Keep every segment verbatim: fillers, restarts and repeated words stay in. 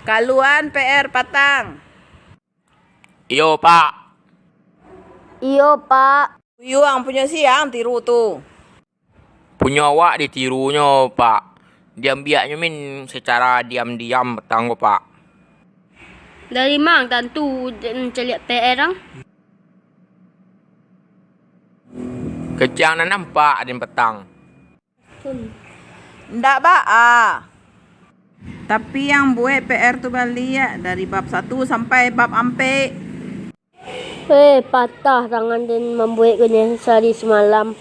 Kaluan P R patang. Iyo, Pak. Iyo, Pak. Uyuang punyo siang tiru tu. Punyo awak ditirunyo, Pak. Diambiaknyo min secara diam-diam patang ko, Pak. Dari mang tantu den caliak P R ang? Kecek ang nan nampak den patang. Ndak baa. Tapi ang buek P R tu baliak dari bab satu sampai bab ampek. Eh, patah tangan den mambuek ko nyo sahari samalam.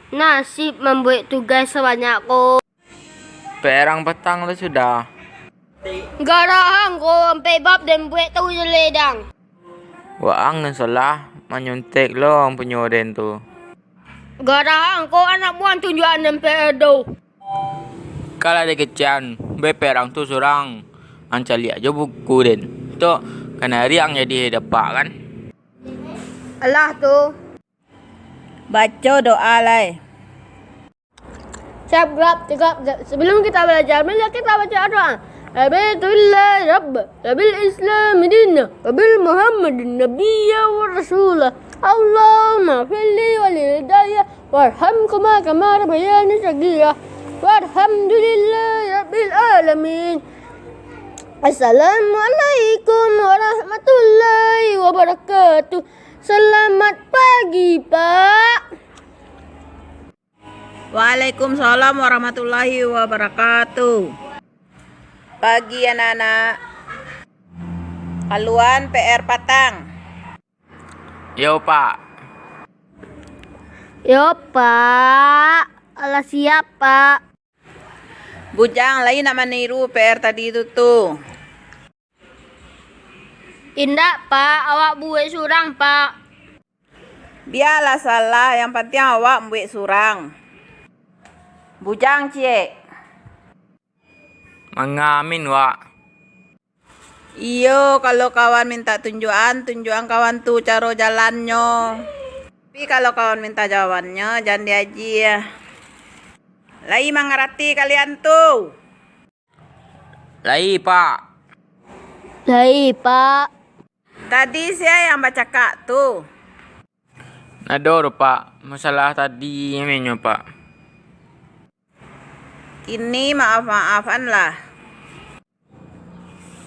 Nasib mambuek tugas sabanyak ko. P R ang patang tu sudah. Garahang ko ampek bab den buek tu je le dang. Waang nan salah, manyontek lo ang punyo den tu. Garahang ko anak buah tunjuakan den P R tu. Kalau ado kecekan, be P R ang tu surang. Ang caliak jo buku den. Tu, kanari ang jadi dapak kan? Alah tu. Baco doa lai. Siap, gerak, tegak, tegak. Sebelum kita belajar, marilah kita baca doa. Rabbillahi Rabb, Rabbil Islam Dina, Rabbil Muhammadin Nabiyya wa Rasula. Allahumma firli walidayya warhamhuma kama rabbayani shaghira. Walhamdulillahi Rabbil Alamin. Assalamualaikum warahmatullahi wabarakatuh. Selamat pagi, Pak. Waalaikumsalam warahmatullahi wabarakatuh. Pagi, anak-anak. Kaluan P R patang. Yo, Pak. Yo, Pak. Alah siap, Pak. Bujang, lai nak maniru P R tadi tu, tu? Indak, Pak. Awak buek surang, Pak. Bialah salah, yang pantiang awak mambuek surang. Bujang ciek. Mangamin, Wak. Iyo, kalau kawan mintak tunjuakan, tunjuakan kawan tu caro jalannyo. Tapi kalau kawan mintak jawabannyo, jan diaji. Lai mangarati kalian tu? Lai, Pak. Lai, Pak. Tadi sia yang bacakak tu? Nado doh, Pak. Masalah tadi nyo, Pak. Kini maaf-maafan lah.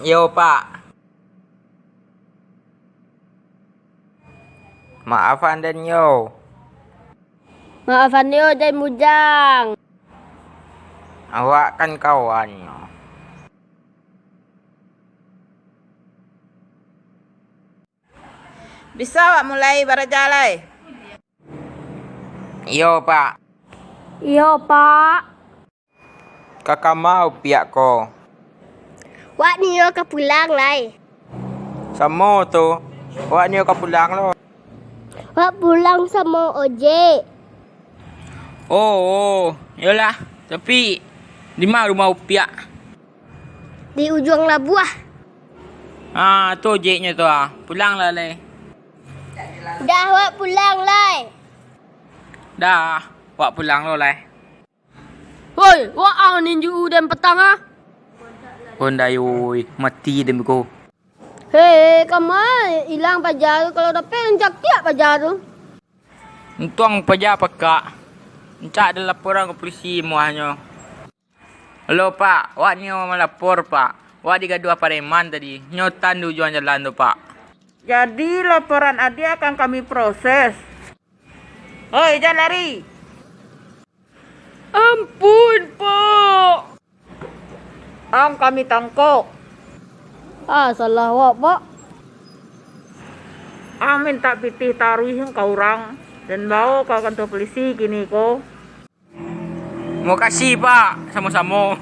Yo, Pak. Maafan den yo. Maafan yo den, Bujang. Awak kan kawannyo. Bisa awak mulai baraja lai? Iyo, Pak. Iyo, Pak. Ka kama upiak ko? Wak nio ka pulang lai. Samo tu, wak nio ka pulang lo. Wak pulang samo ojek. Oh, oh, yolah. Tapi, di ma rumah upiak? Di ujuang labuah. Ah, tu ojeknyo tu ah. Pulang lah lai. Dah, wak pulang lai. Dah, wak pulang lo lai. Woi, waang ninju den patang ah. Ondai oi, mati den beko. Hei, kama ilang paja tu, kalau dapek cakiak paja tu. Untuang paja pakak. Encak den laporan ka polisi muahnyo. Halo, Pak, wak nio malapor, Pak. Wak digaduah pareman tadi. Nyo tan di ujuang jalan tu, Pak. Jadi, laporan adiak akan kami proses. Oi, jan lari! Ampun, Pak! Ang kami tangkok. Ah, salah wak, Pak. Ang mintak pitih taruih ka urang, den bao ka kantua polisi kini ko. Mokasih, Pak. Samo-samo.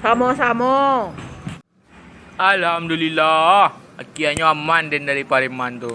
Samo-samo. Alhamdulillah, akhirnyo aman den dari pareman tu.